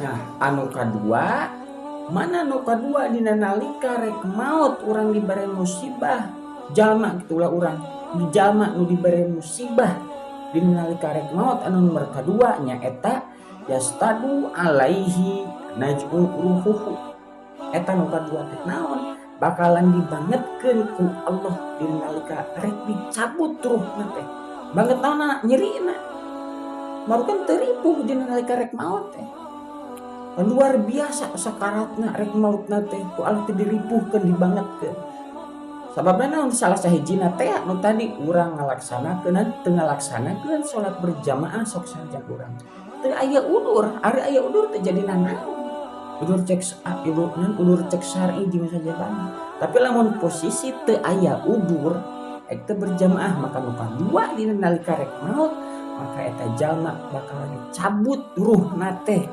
Nah, anu kadua mana? Nu kadua, dina nalika rek maot urang dibere musibah, jalma gitulah, urang di jalma nu dibere musibah dina nalika rek maot, anu nomor kadua nyaeta yashtaddu alaihi naz'u ruhuhu. Eta nu kadua teh naon? Bakalan dibangetkeun ku Allah dina nalika rek dicabut ruhna teh. Banget naonna? Nyerina. Baru kan teu ripuh dina nalika rek maot teh. Luar biasa sakaratna rek mautna teh, ku Allah teh diripuhkeun, dibangetkeun. Sababna naon? Salah sahijina teh nu tadi urang ngalaksanakeun, teu ngalaksanakeun salat berjamaah. Sok sanajan urang teu aya udur, ari aya udur teh jadi nanaon? Udur cek udur, udur cek syar'i jeung sajabana. Tapi lamun posisi teu aya udur ek teu berjamaah, maka nu kadua dina nalika rek maut, maka eta jalma bakal dicabut ruhna teh.